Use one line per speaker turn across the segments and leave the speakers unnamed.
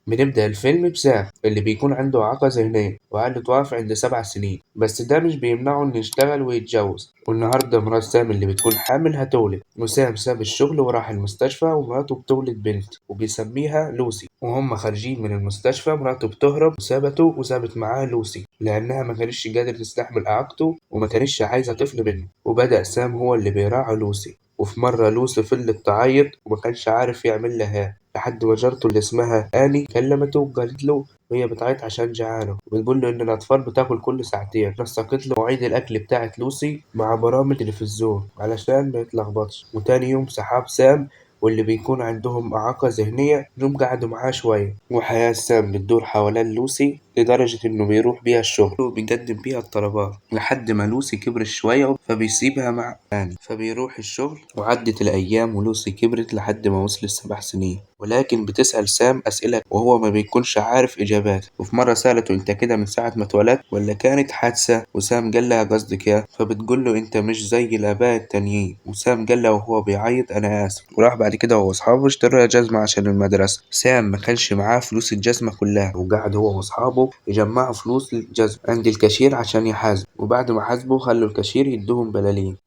بنبدأ الفيلم بسام اللي بيكون عنده إعاقة ذهنية وعقله توقف عند 7 سنين، بس ده مش بيمنعه إنه يشتغل ويتجوز. والنهاردة مرات سام اللي بتكون حامل هتولد، وسام ساب الشغل وراح المستشفى ومراته بتولد بنت وبيسميها لوسي. وهم خارجين من المستشفى مراته بتهرب وسابته وسابت معاه لوسي لأنها ما كانتش قادرة تستحمل إعاقته وما كانتش عايزة طفل منه. وبدأ سام هو اللي بيراعي لوسي. وفي مرة لوسي فضلت تعيط وما كانش عارف يعمل لها، لحد ما جارته اللي اسمها آني كلمته وقالت له وهي بتعيط عشان جعانة، وبتقول له إن الأطفال بتاكل كل ساعتين. نسقت له مواعيد الأكل بتاعت لوسي مع برامج تلفزيون علشان ما يتلخبطش. وتاني يوم صحاب سام واللي بيكون عندهم إعاقة ذهنية جم قعدوا معاه شوية. وحياة سام بتدور حوالين لوسي لدرجة إنه بيروح بيها الشغل وبيقدم بيها الطلبات، لحد ما لوسي كبرت شوية فبيسيبها مع آني فبيروح الشغل. وعدت الأيام ولوسي كبرت لحد ما وصلت 7 سنين، ولكن بتسأل سام أسئلة وهو ما بيكونش عارف إجابات. وفي مرة سألته أنت كده من ساعة ما اتولدت ولا كانت حادثة؟ وسام قال لها قصدك يا؟ فبتقول له أنت مش زي الآباء التانيين. وسام قال لها وهو بيعيط أنا آسف. وراح بعد كده هو وأصحابه اشتروا جزمة عشان المدرسة. سام ما كانش معاه فلوس الجزمة كلها، وقعد هو وأصحابه يجمعوا فلوس للجزمة عند الكاشير عشان يحاسبوا. وبعد ما حاسبوا خلوا الكاشير يدوهم بلالين.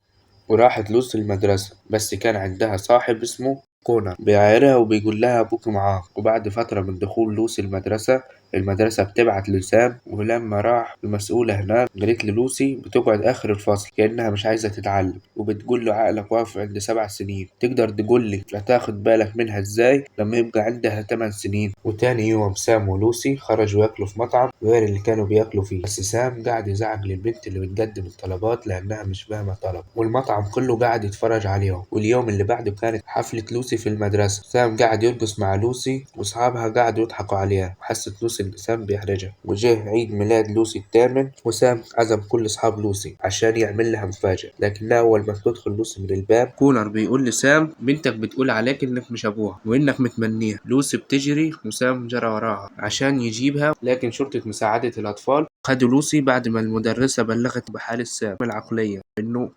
وراحت لوسي المدرسة، بس كان عندها صاحب اسمه كونر بيعايرها وبيقول لها أبوك معاه. وبعد فترة من دخول لوسي المدرسة، المدرسة بتبعت لسام، ولما راح المسؤولة هناك قالت له لوسي بتقعد آخر الفصل كأنها مش عايزة تتعلم، وبتقول له عقلك واقف عند 7 سنين، تقدر تقول لي هتاخد بالك منها ازاي لما يبقى عندها 8 سنين؟ وتاني يوم سام ولوسي خرجوا ياكلوا في مطعم غير اللي كانوا بياكلوا فيه، بس سام قاعد يزعق للبنت اللي بتقدم الطلبات لأنها مش فاهمة طلب، والمطعم كله قاعد يتفرج عليهم. واليوم اللي بعده كانت حفلة لوسي في المدرسة، سام قاعد يرقص مع لوسي واصحابها قعدوا يضحكوا عليها، وحست لوسي ان سام بيحرجها. وجه عيد ميلاد لوسي الثامن، وسام عزم كل اصحاب لوسي عشان يعمل لها مفاجأة، لكنها اول ما تدخل لوسي من الباب كونر بيقول لسام بنتك بتقول عليك انك مش ابوها وانك متمنيها. لوسي بتجري وسام جرى وراها عشان يجيبها، لكن شرطة مساعدة الاطفال خدوا لوسي بعد ما المدرسة بلغت بحالة سام العقلية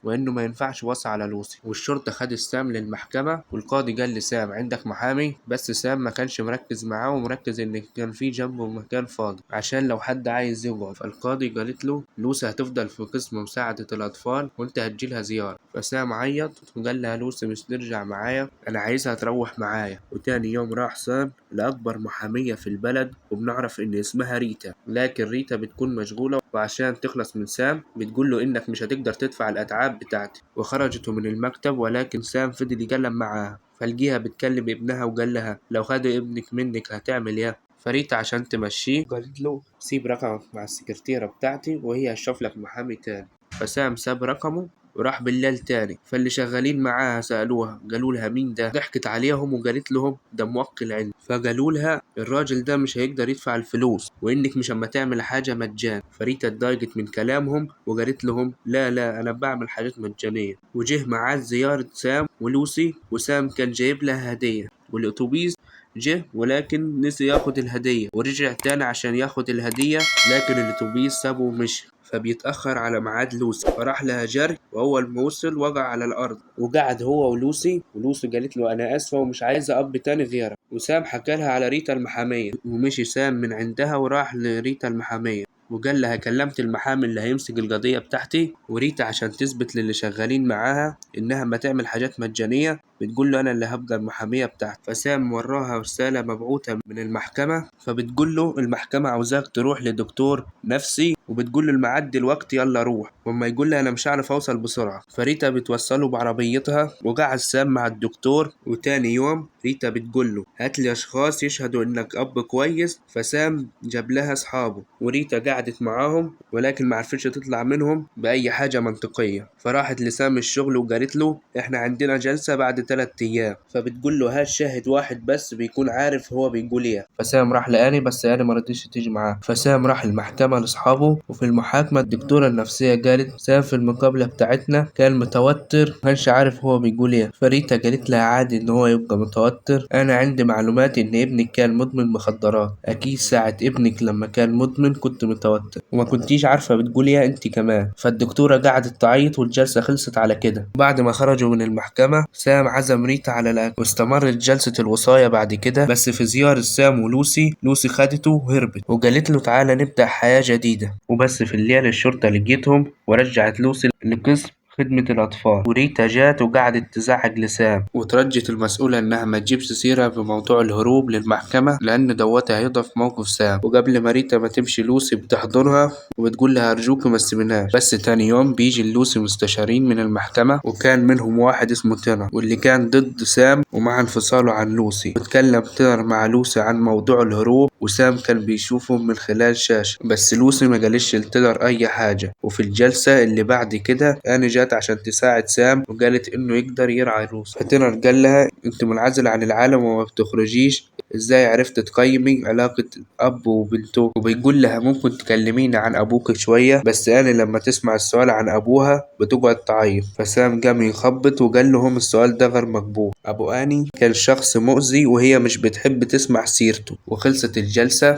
وانه ما ينفعش وصي على لوسي. والشرطة خدت سام للمحكمة، والقاضي قال لسام عندك محامي، بس سام ما كانش مركز معاه ومركز ان كان في جنبه مكان فاضي عشان لو حد عايز يقعد. فالقاضي قالت له لوسي هتفضل في قسم مساعدة الأطفال وانت هتجيلها زيارة. فسام عيط وقال لها لوسي مش ترجع معايا، انا عايزها تروح معايا. وتاني يوم راح سام لأكبر محامية في البلد، وبنعرف ان اسمها ريتا، لكن ريتا بتكون مشغولة، وعشان تخلص من سام بتقول له انك مش هتقدر تدفع الأتعاب بتاعتي. وخرجت من المكتب، ولكن سام فضل يتكلم معاها. فلقيها بتكلم ابنها وقال لها لو خدوا ابنك منك هتعمل ايه؟ فريتا عشان تمشيه قالت له سيب رقمك مع السكرتيرة بتاعتي وهي هتشوف لك محامي تاني. فسام ساب رقمه وراح بالليل تاني، فاللي شغالين معاها سألوها قالوا لها مين ده؟ ضحكت عليهم وقالت لهم ده موكل عندي. فقالوا لها الراجل ده مش هيقدر يدفع الفلوس وانك مش اما تعمل حاجة مجان. فريتا اتضايقت من كلامهم وقالت لهم لا لا انا بعمل حاجات مجانية. وجه معاه زيارة سام ولوسي، وسام كان جايب لها هدية، والاتوبيس جه ولكن نسي ياخد الهدية، ورجع تاني عشان ياخد الهدية لكن الاتوبيس سابه ومشي، فبيتأخر على ميعاد لوسي. فراح لها جري، وأول ما وصل وقع على الأرض، وقعد هو ولوسي، ولوسي قالت له أنا آسفة ومش عايزة أب تاني غيرك. وسام حكى لها على ريتا المحامية، ومشي سام من عندها وراح لريتا المحامية وقال لها كلمت المحامي اللي هيمسك القضية بتاعتي. وريتا عشان تثبت للي شغالين معاها إنها ما تعمل حاجات مجانية بتقول له أنا اللي هبقى المحامية بتاعتي. فسام وراها رسالة مبعوثة من المحكمة، فبتقول له المحكمة عاوزاك تروح لدكتور نفسي، وبتقول له الميعاد دلوقتي يلا روح. وما يقول لها أنا مش عارف أوصل بسرعة، فريتا بتوصله بعربيتها، وقعد سام مع الدكتور. وتاني يوم ريتا بتقول له هات لي أشخاص يشهدوا إنك أب كويس، فسام جاب لها أصحابه، وريتا قعدت معاهم ولكن ما عرفتش تطلع منهم بأي حاجة منطقية. فراحت لسام الشغل وقالت له إحنا عندنا جلسة بعد 3 أيام، فبتقول له هات شاهد واحد بس بيكون عارف هو بيقول إيه. فسام راح لآني بس آني ما رضيتش تيجي معاه. فسام راح المحكمة لأصحابه، وفي المحاكمة الدكتورة النفسية قالت سام في المقابلة بتاعتنا كان متوتر ما كانش عارف هو بيقول إيه. فريتا قالت لها عادي إن هو يبقى متوتر، أنا عندي معلومات إن ابنك كان مدمن مخدرات، أكيد ساعة ابنك لما كان مدمن كنت متوتر وما كنتيش عارفة بتقول إيه أنت كمان. فالدكتورة قعدت تعيط والجلسة خلصت على كده. بعد ما خرجوا من المحكمة سام عزم عزم ريتا على الأكل، واستمرت جلسة الوصاية بعد كده. بس في زيارة سام ولوسي، لوسي خدته وهربت وقالت له تعالى نبدأ حياة جديدة. وبس في الليل الشرطة لقيتهم ورجعت لوسي لقسم خدمة الأطفال، وريتا جات وقعدت تزعق لسام وترجت المسؤولة إنها ما تجيبش سيرة بموضوع الهروب للمحكمة لأن دوتها هيضعف موقف سام. وقبل ما ريتا ما تمشي لوسي بتحضنها وبتقول لها أرجوك ما تسيبناش. بس تاني يوم بيجي لوسي مستشارين من المحكمة، وكان منهم واحد اسمه تينر واللي كان ضد سام ومع انفصاله عن لوسي. واتكلم تينر مع لوسي عن موضوع الهروب، وسام كان بيشوفهم من خلال شاشة، بس لوسي ما قالتش لتينر أي حاجة. وفي الجلسة اللي بعد كده آني جات عشان تساعد سام وقالت إنه يقدر يرعى لوسي. فتينر قال لها أنت منعزلة عن العالم وما بتخرجيش، إزاي عرفت تقيمي علاقة أب وبنته؟ وبيقول لها ممكن تكلميني عن أبوك شوية، بس آني لما تسمع السؤال عن أبوها بتقعد تعيط. فسام قام يخبط وقال لهم السؤال ده غير مقبول، أبو آني كان شخص مؤذي وهي مش بتحب تسمع سيرته. وخلصت الجلسة،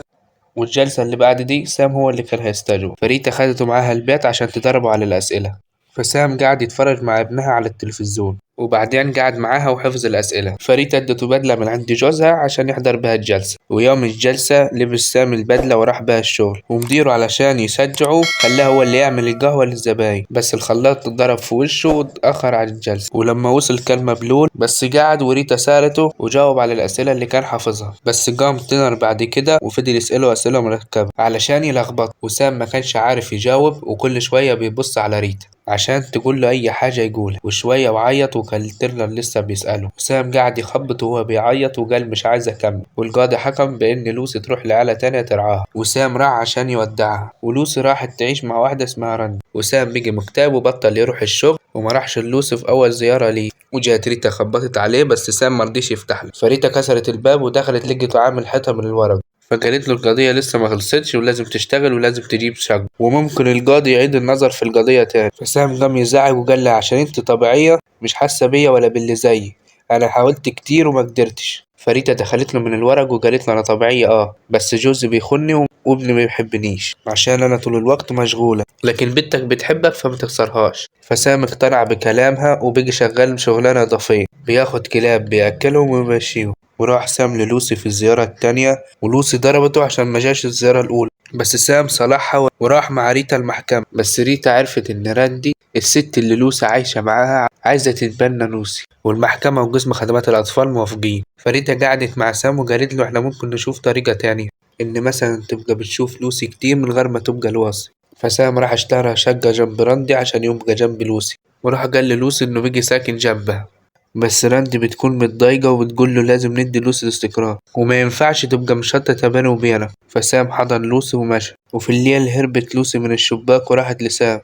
والجلسة اللي بعد دي سام هو اللي كان هيستجوب، فريتا خدته معاها البيت عشان تدربه على الأسئلة. فسام قاعد يتفرج مع ابنها على التلفزيون، وبعدين قعد معاها وحفظ الأسئلة. فريتا ادته بدلة من عند جوزها عشان يحضر بها الجلسة. ويوم الجلسة لبس سام البدلة وراح بها الشغل، ومديره علشان يشجعه خلاه هو اللي يعمل القهوة للزباين، بس الخلاط اتضرب في وشه واتأخر عن الجلسة. ولما وصل كان مبلول، بس قعد وريتا سألته وجاوب على الأسئلة اللي كان حافظها. بس قام تينر بعد كده وفضل يسأله أسئلة مركبة علشان يلخبط، وسام ما كانش عارف يجاوب وكل شوية بيبص على ريتا عشان تقول له أي حاجة يقولها، وشوية وعيط وكان تيرنر لسه بيسأله. وسام قاعد يخبط وهو بيعيط وقال مش عايز أكمل، والقاضي حكم بإن لوسي تروح لعيلة تانية ترعاها. وسام راح عشان يودعها، ولوسي راحت تعيش مع واحدة اسمها رند. وسام بيجي مكتئب وبطل يروح الشغل وما راحش لوسي في أول زيارة ليه. وجات ريتا خبطت عليه بس سام مرضيش يفتح له، فريتا كسرت الباب ودخلت لقيته عامل حيطة من الورق. فقالت له القضية لسه ما خلصتش ولازم تشتغل ولازم تجيب شقة وممكن القاضي يعيد النظر في القضية تاني. فسام قام يزعق وقال لها عشان انت طبيعية مش حاسة بيا ولا باللي زيي، انا حاولت كتير وما قدرتش. فريتا دخلت له من الورق وقالت له انا طبيعية بس جوزي بيخوني وابني ما بيحبنيش عشان انا طول الوقت مشغولة، لكن بنتك بتحبك فما تخسرهاش. فسام اقتنع بكلامها وبقي شغال شغلانة إضافية، بياخد كلاب بياكلهم ويمشيهم. وراح سام للوسي في الزيارة التانية، ولوسي ضربته عشان ما جاش الزيارة الأولى، بس سام صلحها وراح مع ريتا المحكمة. بس ريتا عرفت إن راندي الست اللي لوسي عايشة معاها عايزة تتبنى لوسي، والمحكمة وقسم خدمات الأطفال موافقين. فريتا قعدت مع سام وقالت له إحنا ممكن نشوف طريقة تانية، إن مثلا تبقى بتشوف لوسي كتير من غير ما تبقى الوصي. فسام راح اشترى شقة جنب راندي عشان يبقى جنب لوسي، وراح قال للوسي إنه بيجي ساكن جنبها. بس راندي بتكون متضايقة وبتقول له لازم ندي لوسي الاستقرار وما ينفعش تبقى مشتتة بينه وبينك. فسام حضن لوسي ومشى. وفي الليل هربت لوسي من الشباك وراحت لسام،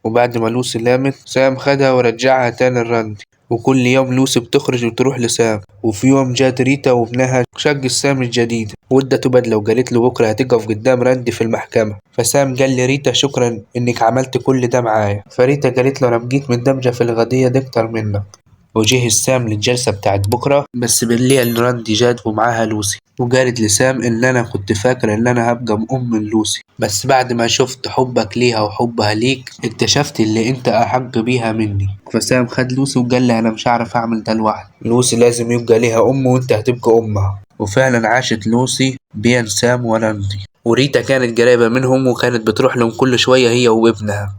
وبعد ما لوسي نامت سام خدها ورجعها تاني لراندي. وكل يوم لوسي بتخرج وتروح لسام. وفي يوم جات ريتا وابنها شقة سام الجديدة وادته بدلة وقالت له بكرة هتقف قدام راندي في المحكمة. فسام قال لريتا شكرا انك عملت كل ده معايا. فريتا قالت له انا بقيت مندمجة في القضية دي اكتر منك. وجهز سام للجلسة بتاعت بكرة. بس بالليل راندي جات ومعاها لوسي وقالت لسام ان انا كنت فاكرة ان انا هبقى ام لوسي، بس بعد ما شفت حبك ليها وحبها ليك اكتشفت اللي انت احق بيها مني. فسام خد لوسي وقال لها انا مش عارف اعمل ده لوحدي، لوسي لازم يبقى ليها ام وانت هتبقى امها. وفعلا عاشت لوسي بين سام وراندي، وريتا كانت قريبة منهم وكانت بتروح لهم كل شوية هي وابنها.